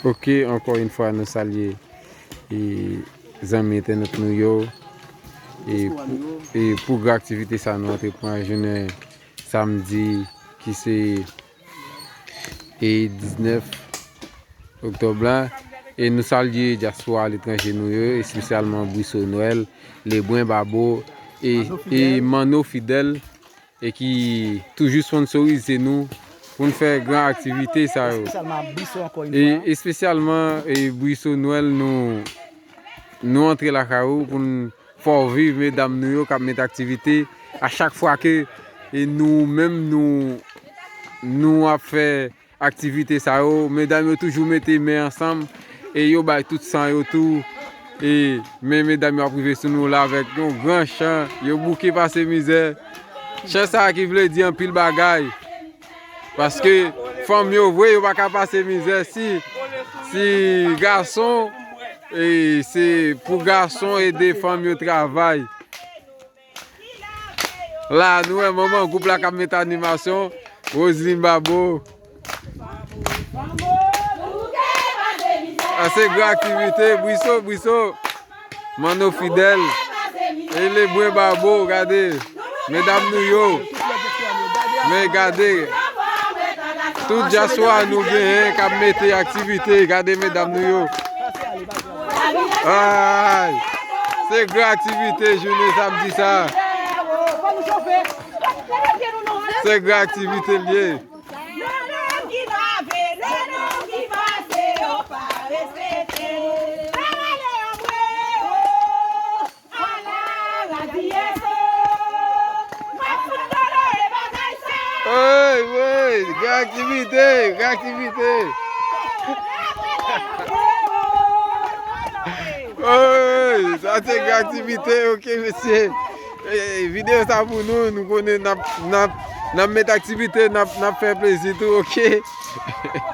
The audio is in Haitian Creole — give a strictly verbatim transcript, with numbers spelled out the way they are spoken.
Ok, ankò yon fwa nou salye e zanmi entènot nou yo. E pou, e pou gran aktivite sa nou antreprann jounen samdi ki se e diznèf oktòb la. E nou salye dyaspora aletranje nou yo, espesyalman Bwiso Nwèl, Lebren Babo e, e Manno Fidèl, e ki toujou sponsorize nou pou n fè gran aktivite sa yo. Espesyalman Bwiso ankò yon fwa. E espesyalman e Bwiso Nwèl nou, nou antre lakay ou pou n fè w viv medam nou yo k ap met aktivite. A chak fwa ke e nou menm nou, nou ap fè aktivite sa yo, medam yo toujou mete men ansanm e yo bay tout san yo tou. E men medam yo ap rive sou nou la avèk yon gran chan, yo bouke pase mizè. Chan sa a ki vle di anpil bagay. Paske fanm yo vre, yo pa ka pase mizè si, si gason, e se pou gason ede fanm yo travay. La, nou wè manman gwoup la k ap met animasyon, Roseline Babo. A se gran aktivite, Bwiso, Bwiso. Manno Fidèl. E Lebren Babo, gade. Medam nou yo. Men gade. Tout dyaspora nou genyen k ap mete aktivite. Gade medam nou yo. Ay, se gran aktivite jounen samdi sa. Se gran aktivite l ye. Woy, woy, gen aktivite, gen aktivite. Woy, sa se gen aktivite, ok, mesye. E, videyo sa pou nou, nou konnen n ap, n ap, n ap met aktivite, n ap, n ap fè plezi tou, ok.